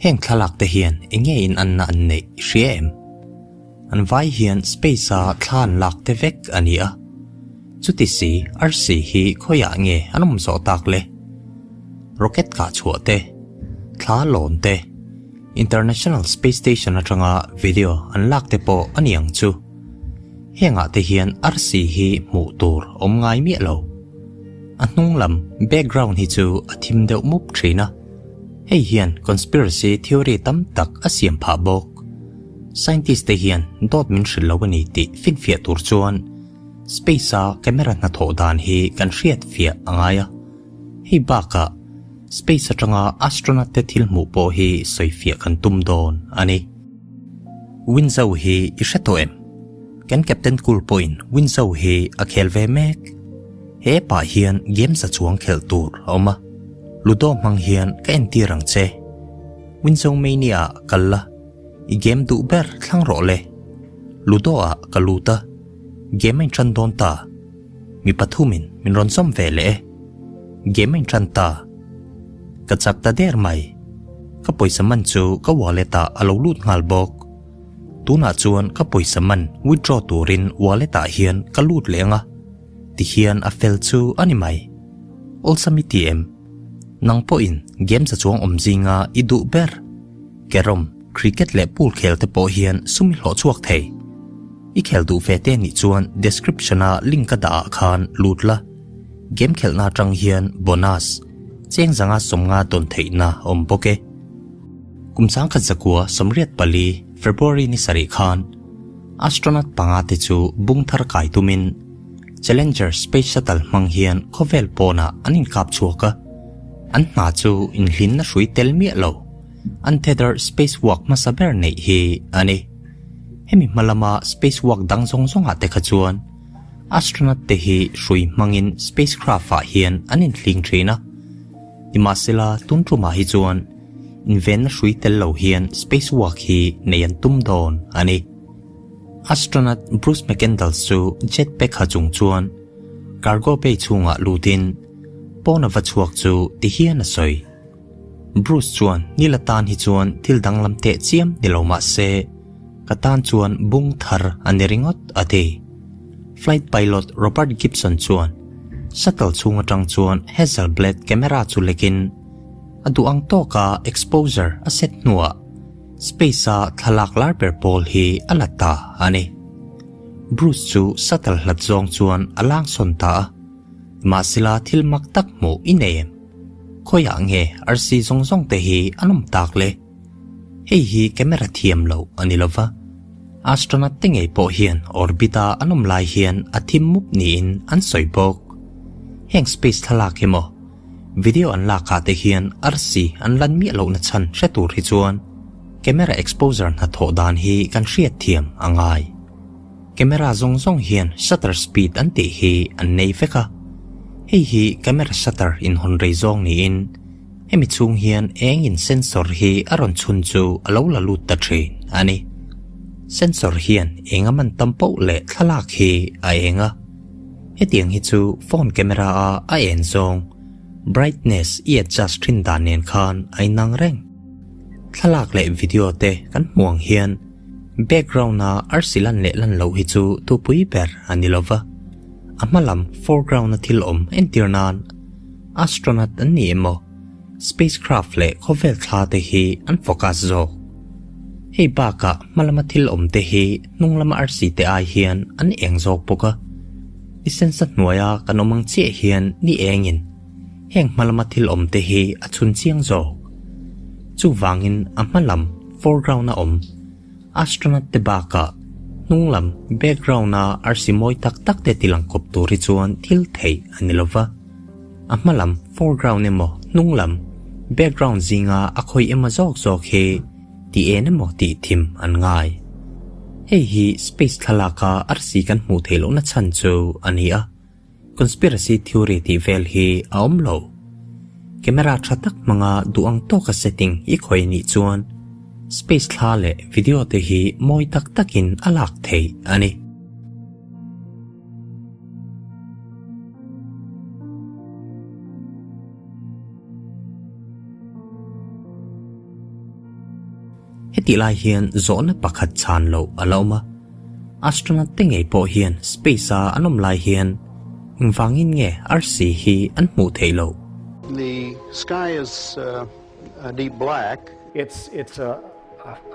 Heng thlalak te hian eng nge in anna an neih i hria em? An vai hian space a thla an lak te vek a ni a. Chuti si arsi hi khawiah nge an awm zawh tak le? Rocket kah chhuah te, thla lawn te, International Space Station atanga video an lak te pawh a ni ang chu. Hengah te hian arsi hi hmuh tur awm ngai miah lo. A hnung lam background hi chu a thim deuh mup thin a. Hei hian conspiracy theory tam tak a siam phah bawk. Scientist te hian dawt min hrilh lo a ni tih finfiah tur chuan space a camera hnathawh dan hi kan hriat fiah a ngai a. Hei bakah space atanga astronaut te thil hmuh pawh hi sawifiah kan tum dawn a ni. Winzo hi i hre tawh em? Kan Captain Cool pawhin Winzo hi a khel ve mek. He pah hian game za chuang khelh tur a awm a. Ludo hmang hian ka entir ang che. Winzo Mania ah kal la, i game duh ber thlang rawh le. Ludo ah ka lut a, game a inṭan dawn ta. Mi pathumin min rawn zawm ve leh e. Game a inṭan ta. Ka chak ta der mai. Ka pawisa man chu ka wallet ah a lo lut nghal bawk. Tunah chuan ka pawisa man withdraw turin wallet ah hian ka lut leh ang a. Tihian a fel chu a ni mai. Awlsam i ti em? Nang pawhin game za chuang awm zinga i duh ber. Carrom, cricket leh pool khel te pawh hian sum i hlawh chhuak thei. I khel duh ve te nih chuan description a link ka dah ah khan lut la. Game khelhna atang hian bonus cheng zanga sawmnga dawn theihna a awm bawk e. Kum sangkhat zakua 84 February ni sarih khan astronaut panga te chu bung thar kai tumin Challenger Space Shuttle hmang hian khawvel pawnah an inkap chhuak a, an hna chu inhlinna hrui tel miah lo, untethered spacewalk hmasa ber neih hi a ni. Hemi hma lama spacewalk dang zawng zawngah te kha chuan astronaut te hi hrui hmangin spacecraft ah hian an inhling thin a, nimahsela tun tumah hi chuan invenna hrui tel lo hian spacewalk hi nei an tum dawn a ni. Astronaut Bruce McEndal chu jetpack ha chung chuan cargo bay chhungah lutin pawn a va chhuak chu ti hian a sawi. Bruce chuan Nila tan hi chuan thil danglam teh chiam ni lo mah se, ka tan chuan bung thar a ni ringawt a ti. Flight pilot Robert Gibson chuan shuttle chhung atang chuan Hasselblad camera chu lekin a duh ang tawka exposure a set hnuah Space-a thlalak lar ber pawl hi a la ta a ni. Bruce chu shuttle hlat zawng chuan a lang sawn ta a, Mahsela thil mak tak hmuh i nei em? Khawiah nge arsi zawng zawng te hi an awm tak le? Hei hi camera thiam loh a ni lova, astronaut te ngei pawh hian orbit-a an awm lai hian a thim mup niin an sawi bawk. Heng space thlalak hi maw? Video an lakah te hian arsi an lan miah lohna chhan hre tur hi chuan camera exposure hnathawh dan hi kan hriat thiam a ngai. Camera zawng zawng hian shutter speed an tih hi an nei vek a, hei hi camera shutter inhawn rei zawng niin hemi chhung hian engin sensor hi a rawn chhun chu a lo la lut ta thin a ni. Sensor hian eng a man tam poh leh thlalak hi a eng a. Hetiang hi chu phone camera a a en zawng brightness i adjust thin dan nen khan a inang reng. Thlalak leh video te kan hmuh ang hian background a arsi lan leh lan loh hi chu tupui ber a ni lova. A hma lam foreground a thil awm entir nan astronaut an ni emaw spacecraft leh khawvel thla te hi an focus zawk. Hei bakah hma lama thil awm te hi hnung lama arsi te ai hian an eng zawk bawk a. I sensa hnuaia kan awm ang chiah hian ni engin heng hma lama thil awm te hi a chhun chiang zawk. Chuvangin a hma lam foreground a awm astronaut te bakah hnung lam background a arsi mawi tak tak te tilang kawp tur hi chuan thil theih a ni lova. A hma lam foreground emaw hnung lam background zinga a khawih emaw zawk zawk hi ti en emaw tih thim an ngai. Hei hi space thlalaka arsi kan hmuh theih lohna chhan chu a ni a, conspiracy theory tih vel hi a awm lo. Camera tha tak hmanga duh ang tawka setting i khawih nih chuan space thla leh video te hi mawi tak takin a lak theih a ni. Hetih lai hian zawhna pakhat chhan loh a la awm a, astronaut te ngei pawh hian space a an awm lai hian engvangin nge arsi hi an hmuh theih loh? The sky is a deep black. It's it's a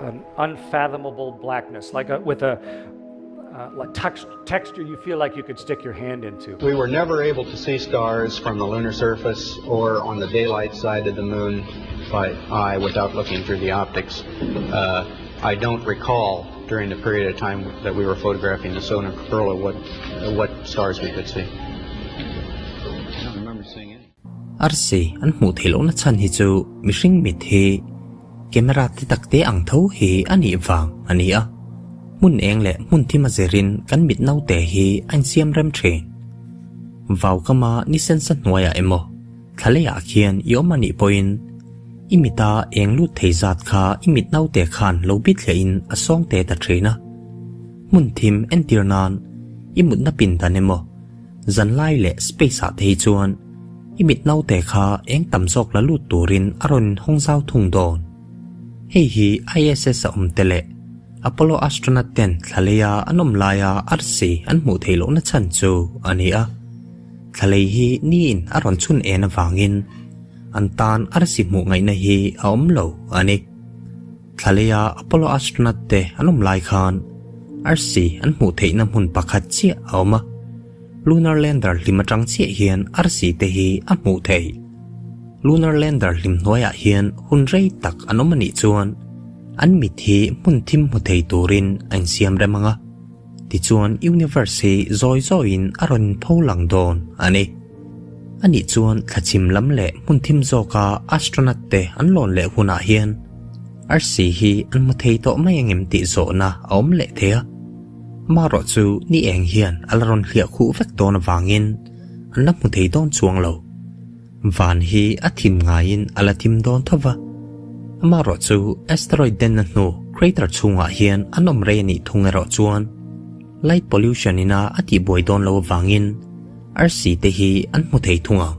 an unfathomable blackness like a with a like texture you feel like you could stick your hand into. We were never able to see stars from the lunar surface or on the daylight side of the moon by eye without looking through the optics. Uh, I don't recall during the period of time that we were photographing the solar corona what, what stars we could see. I don't remember seeing any. Arsi an hmuh theih lohna chhan hi chu mihring mit hi camera te tak te ang tho hi a nih vang a ni a, hmun eng leh hmun thim a zirin kan mit naute hi a insiam rem thin. Vau kama ni sensa hnuaiah emaw thla leiah khian i awm a nih pawhin i mita eng lut thei zat kha i mit naute khan lo bit hliahin a sawng te ta thin a, hmun thim entir nan i mutna pindan emaw Zanlai leh space ah te hi chuan i mit naute kha eng tam zawk la lut turin a rawn inhawng zau thung dawn. Hei hi ISS a awm te leh Apollo astronaut ten thla-leia an awm laia arsi an hmuh theih lohna chhan chu a ni a. Thla-lei hi niin a rawn chhun en avangin an tan arsi hmuh ngaihna hi a awm lo a ni. Thlaleia Apollo astronaut te an awm lai khan arsi an hmuh theihna hmun pakhat chiah a awm a, lunar lander hlim atang chiah hian arsi te hi a hmuh theih. Lunar lander hlim hnuaiah hian hun rei tak an awm a nih chuan an mit hi hmun thim hmu thei turin a insiam rem ang a, tichuan universe hi zawi zawiin a rawn inpho lang dawn a ni. A nih chuan thlachhim lam leh hmun thim zawka astronaut te an lawn leh hunah hian arsi hi an hmu thei tawh mai angem tih zawhna a awm leh thei a. Amaherawh chu ni eng hian a la rawn hliah khuh vek dawn avangin an la hmu thei dawn chuang lo. Van hi a thim ngaiin a la thim dawn tho va. Amaherawh chu asteroid denna hnu crater chhungah hian an awm rei a nih thung erawh chuan light pollution ina a tihbuai dawn lo avangin arsi te hi an hmu thei thung ang.